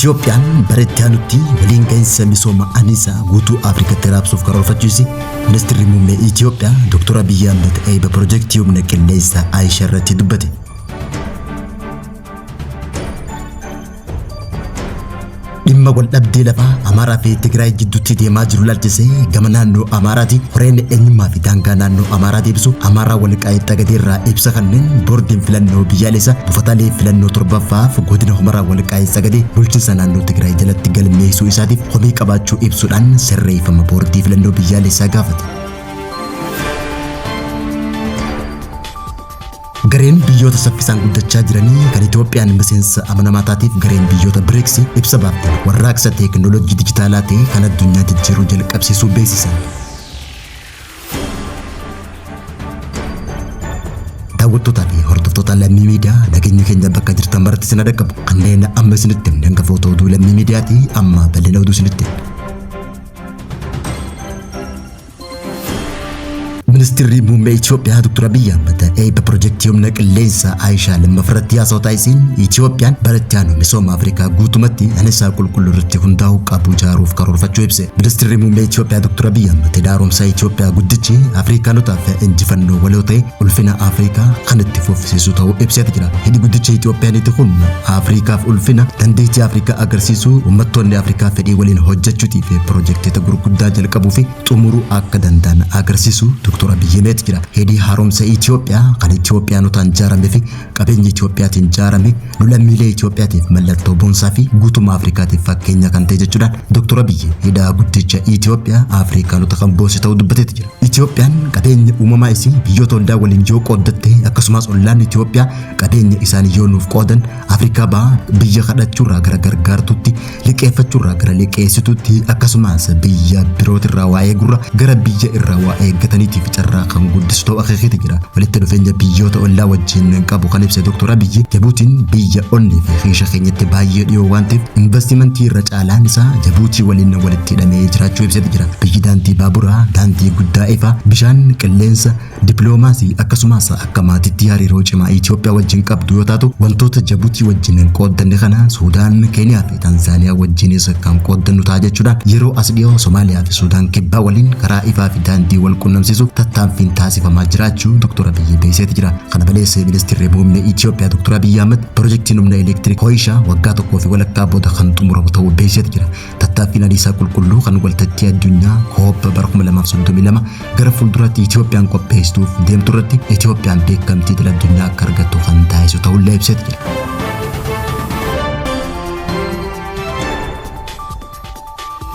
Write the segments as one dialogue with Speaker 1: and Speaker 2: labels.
Speaker 1: Itiyoophiyaan bara itti aanutti waliin gahinsa misooma anniisaa guutuu Afrikaatti raabsuuf karoorfachuu isii Ministirri Muummee Itiyoophiyaa Dr. Abiyyi Ahmad eebba pirojektii humna qilleensaa Ayishaa irratti dubbate. Dhimma waldhabdee lafaa Amaaraa fi Tigraay jidduutti deemaa jiru ilaalchisee gama naannoo Amaaraati horeen eenyummaa fi daangaa naannoo Amaaraa deebisu Amaaraa Walqaayit Xagadee irraa ibsa kanneen boordiin filannoo biyyaalessaa buufataalee filannoo torbaffaaf godina Humaraa Walqaayit Xagadee bulchiinsa naannoo Tigraay jalatti galmeessuu isaatiif komii qabaachuu ibsuudhaan sirreeffama boordii filannoo biyyaalessaa gaafate. Gareen biyyoota saffisaan guddachaa jiranii kan Itoophiyaan miseensa amanamaa taateef gareen biyyoota BRICS ibsa baafteen warraaqsa teeknooloojii dijitaalaa ta'e kan addunyaa jijjiiruu jalqabsiisuu beeksisan. Daawwattootaa fi hordoftoota Lammii Miidiyaa nageenyi keenya bakka jirtan maratti isin dhaqqabu. Kanneen amma isinitti himne hangafoota oduu Lammii Miidiyaati amma bal'ina oduu isinitti himna. Ministirri Muummee Itoophiyaa Dr. Abiyyi Ahmad eebba pirojektii humna qilleensaa Ayishaa lammaffaarratti haasawaa taasiseen Itoophiyaan bara itti aanu misooma Afrikaa guutumatti anniisaa qulqulluu irratti hundaa'uu qabu ijaaruuf karoorfachuu ibse. Ministirri Muummee Itoophiyaa Dr. Abiyyi Ahmad hidha haaromsaa Itoophiyaa guddichi Afrikaanotaaf injifannoo waloo ta'e ulfina Afrikaa kan itti fufsiisu ta'uu ibseeti jira. Hidhi guddicha Itoophiyaan itti kun Afrikaaf ulfina dandeettii Afrikaa agarsiisuu uummattoonni Afrikaa fedhii waliin hojjechuutii fi pirojektoota gurguddaa jalqabuu fi xumuruu akka danda'an agarsiisu Dr. Abiyyi himeeti jira. Hidhi haaromsa Itoophiyaa kan Itoophiyaanotaan ijaaramee fi qabeenya Itoophiyaatiin ijaarame nu lammiilee Itoophiyaatiif mallattoo boonsaa fi guutummaa Afrikaatiif fakkeenya kan ta'e jechuudhaan Dr. Abiyyi hidha guddicha Itoophiyaa Afrikaanota kan boonse ta'uu dubbateeti jira. Itoophiyaan qabeenya uumamaa isii biyyoota ollaa waliin yoo qooddatte akkasumas ollaan Itoophiyaa qabeenya isaanii yoo nuuf qoodan Afrikaa bahaa biyya kadhachuurraa gara gargaartutti liqeeffachuurraa gara liqeessituutti akkasumas biyya birootirraa waa eegurra gara biyya irraa waa eeggataniitiif carraa kan guddisu ta'uu akeekeeti jira. Walitti dhufeenya biyyoota ollaa wajjin qabu kan ibse Dr. Abiyyi Jabuutiin biyya onnee fi kiisha keenyatti baay'ee dhiyoo waan ta'eef investimentii irra caalaan isaa Jabuutii waliin walitti hidhamee jiraachuu ibseeti jira. Biyyi daandii baaburaa, daandii guddaa ifaa, bishaan, qilleensa, Dippiloomaasii akkasumas akka maatiitti hariiroo cimaa Itoophiyaa wajjin qabdu yoo taatu wantoota Jabuutii wajjin hin qooddanne kana Suudaan, Keeniyaa fi Tanzaaniyaa wajjinis kan qooddannu ta'a jechuudhaan yeroo as dhiyoo Somaaliyaa fi Suudaan kibbaa waliin karaa ifaa fi daandii wal qunnamsiisuuf tattaaffiin taasifamaa jiraachuu Dr. Abiyyi beeksiseeti jira. Kana malees Ministeerri Muummee Itoophiyaa Dr. Abiyyi Ahmad pirojektiin humna elektiriik Hoyishaa waggaa tokkoo fi walakkaa booda kan xumuramu ta'uu beeksiseeti jira. Tattaaffiin Anniisaa Qulqulluu kan waltajjii addunyaa COP bara 2032 gara fuulduraatti Itoophiyaan qopheessituuf deemtu irratti Itoophiyaan beekamtii idil addunyaa akka argattu kan taasisu ta'ullee ibseeti jira.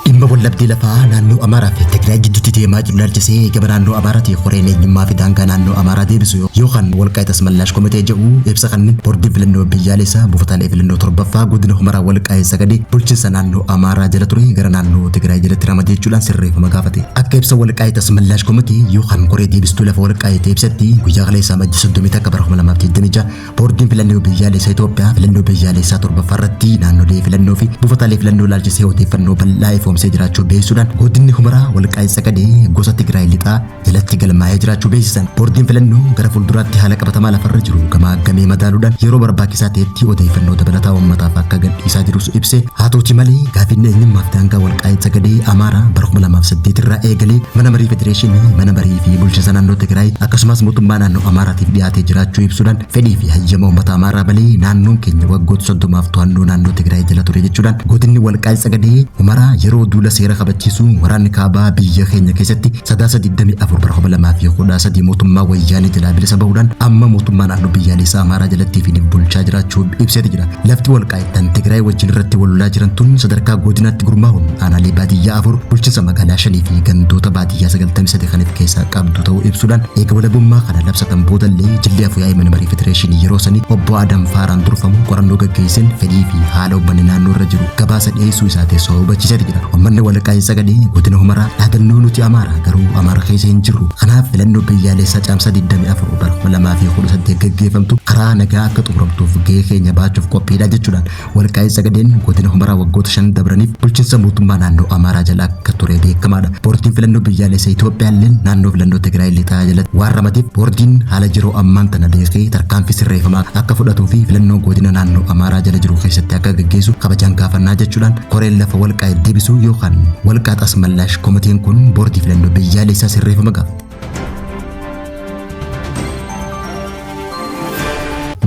Speaker 1: Dhimma waldhabdee lafaa naannoo Amaaraa fi Tigraay gidduutti deemaa jiru ilaalchisee gama naannoo Amaaraatii koreen eenyummaa fi daangaa naannoo Amaaraa deebisu yookaan Walqaayit Asmallaash Komitee jedhu ibsa kanneen boordiin filannoo biyyaalessaa buufataalee filannoo torbaffaa godina Humaraa Walqaayit Sagadee bulchiinsa naannoo Amaaraa jala ture gara naannoo Tigraay jalatti ramadee jechuudhaan sirreeffama gaafate. Akka ibsa Walqaayit Asmallaash Komitee yookaan koree deebistuu lafa Walqaayit ibsetti guyyaa kaleessaa Amajjii 31 bara 2026 Boordiin Filannoo Biyyaalessaa Itoophiyaa filannoo biyyaalessaa torbaffaa irratti naannolee filannoo fi buufataalee filannoo ilaalchisee odeeffannoo bal'aa ifoomsee jiraachuu beeksisuudhaan godinni Humaraa Walqaayit Tsagadee gosa Tigraay Lixaa jalatti galmaa'ee jiraachuu beeksisan. Boordiin filannoo gara fuulduraatti haala qabatamaa lafarra jiru gamaaggamee madaaluudhaan yeroo barbaachisaa ta'etti odeeffannoo dabalataa uummataaf akka gadhiisaa jirus ibse. Haa ta'uti malee gaaffiin eenyummaa fi daangaa Walqaayit Tsagadee Amaaraa bara 2008 irraa eegalee mana marii federeeshinii, mana marii fi bulchiinsa naannoo Tigraay akkasumas mootummaa naannoo Amaaraatiif dhiyaatee jiraachuu ibsuudhaan fedhii fi hayyama uummata Amaaraa malee naannoon keenya waggoota 30f to'annoo naannoo Tigraay jala ture jechuudhaan godinni Walqaayit Tsagadee Humaraa yeroo duula seera kabachiisuu waraanni kaabaa biyya keenya keessatti Sadaasa 24 bara 2013 mootummaa Wayyaanee jalaa bilisa bahuudhaan amma mootummaa naannoo biyyaalessaa Amaaraa jalatti fi bulchaa jiraachuu ibseeti jira. Lafti Walqaayit tan Tigraay wajjin irratti wal lolaa jiran tun sadarkaa godinaatti gurmaa'uun aanaalee baadiyyaa 4, bulchiinsa magaalaa 5 fi gandoota baadiyyaa 93 kan of keessaa qabdu ta'uu ibsuudhaan eega walabummaa kana labsatan boodallee jilli afyaa'ii mana marii federeeshinii yeroo sanii obbo Adam Faaraan durfamu qorannoo gaggeesseen fedhii fi haala uummanni naannoo irra jiru gabaasa dhiyeessuu isaa teessoo hubachiiseeti jira. Uummanni Walqaayit Tsagadee godina Humaraa dhaadannoo nuti Amaara garuu Amaara keessa hin jirru. Kanaaf filannoo biyyaalessaa Caamsaa 24 bara 2018 gaggeeffamtu karaa nagaa akka xumuramtuuf gahee keenya bahachuuf qophiidha jechuudhaan Walqaayit Tsagadeen godina Humaraa waggoota 5 dabraniif bulchiinsa mootummaa naannoo Amaaraa jala akka ture beekamaadha. Boordiin filannoo biyyaalessa Itoophiyaalleen naannoo filannoo Tigraay lixaa jalatti waan ramadeef boordiin haala jiruu ammaan tana beekee tarkaanfii sirreeffamaa akka fudhatuu fi filannoo godina naannoo Amaaraa jala jiru keessatti akka gaggeessu kabajaan gaafannaa jechuudhaan koreen lafa Walqaayit deebisuu yookaan Walqaat Asmallaash komiteen kun boordii filannoo biyyaalessaa sirreeffama gaafate.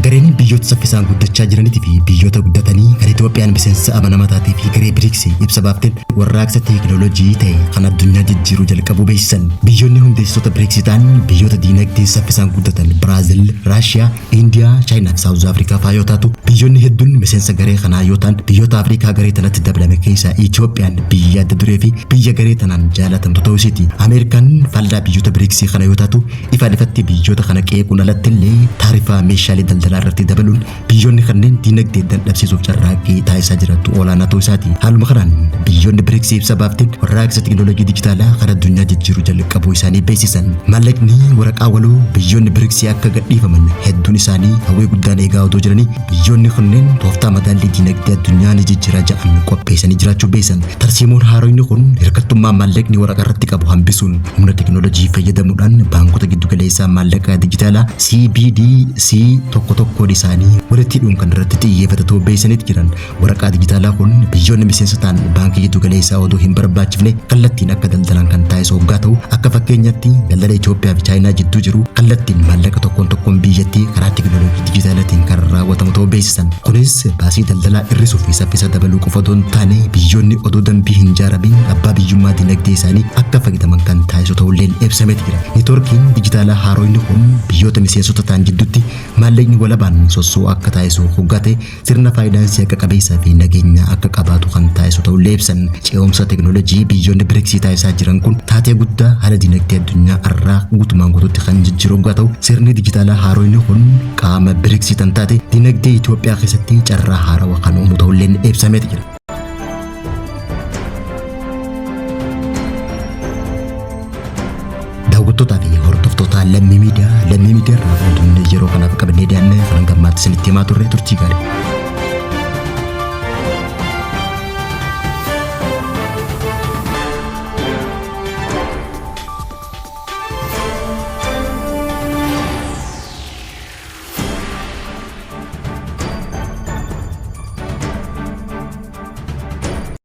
Speaker 1: Gareen biyyoota saffisaan guddachaa jiraniitii fi biyyoota guddatanii kan Itoophiyaan miseensa amanamaa taatee fi garee BRICS ibsa baafteen warraaqsa teekinooloojii ta'e kan addunyaa jijjiiruu jalqabuu beeksisan. Biyyoonni hundeessitoota BRICS ta'an biyyoota diinagdee saffisaan guddatan Biraazil, Raashiyaa, Indiyaa, Chaayinaa fi Saawuz Afrikaa fa'aa yoo taatu biyyoonni hedduun miseensa garee kanaa yoo ta'an biyyoota Afrikaa garee tanatti dabalame keessaa Itoophiyaan biyya adda duree fi biyya garee tanaan jaalatamtu ta'uu isiiti. Ameerikaan faallaa biyyoota BRICS kana yoo taatu ifaan ifatti biyyoota kana qeequun alatti illee taarifaa meeshaalee daldalaa irratti dabaluun biyyoonni kanneen diinagdee dadhabsiisuuf carraaqqii taasisaa jirattu olaanaa ta'uu isaati. Haaluma kanaan biyyoonni BRICS ibsa baafteen warraaqsa teekinooloojii dijitaalaa kan addunyaa jijjiiruu jalqabuu isaanii beeksisan. Maallaqni waraqaa waloo biyyoonni BRICS akka gadhiifaman hedduun isaanii hawwii guddaan eegaa otoo jiranii biyyoonni kunneen tooftaa madaallii diinagdee addunyaa ni jijjiira ja'an qopheessanii jiraachuu beeksisan. Tarsiimoon haaromni kun hirkattummaa maallaqni waraqaa irratti qabu hambisuun humna teekinooloojii fayyadamuudhaan baankota giddugaleessaa maallaqaa dijitaalaa CBDC tokko tokkoon isaanii walitti hidhuun kan irratti xiyyeeffate ta'uu beeksisaniit jiran. Waraqaa dijitaalaa kun biyyoonni miseensa ta'an baankii giddugaleessaa odoo hin barbaachifne kallattiin akka daldalan kan taasisu hoggaa ta'u akka fakkeenyaatti daldala Itoophiyaa fi Chaayinaa jidduu jiru kallattiin maallaqa tokkoon tokkoon biyyattii karaa teekinooloojii dijitaalaatiin kan raawwatamu ta'uu beeksisan. Kunis baasii daldalaa hir'isuu fi saffisa dabaluu qofa otoo hin taane biyyoonni odoo dambii hin jaaramin abbaa biyyummaa dinagdee isaanii akka fayyadaman kan taasisu ta'ulleen ibsameeti jira. Neetwoorkiin dijitaalaa haaromni kun biyyoota miseensota ta'an jidduutti maallaqni walabaan sossoo'u akka taasisu hoggaa ta'e sirna faayinaansii akka qabeessaa fi nageenya akka qabaatu kan taasisu ta'ullee ibsan. Ce'umsa teekinooloojii biyyoonni BRICS taasisaa jiran kun taatee guddaa haala dinagdee addunyaa irraa guutumaan guutuutti kan jijjiiru hoggaa ta'u sirni dijitaalaa haaromni kun qaama BRICS kan taate dinagdee Itoophiyaa keessatti carraa haarawaa kan uumu ta'ulleen ibsameeti jira. Daawwattootaa fi hordoftoota Lammii Miidiyaa, Lammii Miidiyaa irraa oduun yeroo kanaaf qabannee dhiyaanne kan hanga ammaatti isinitti himaa turre turtii gaarii.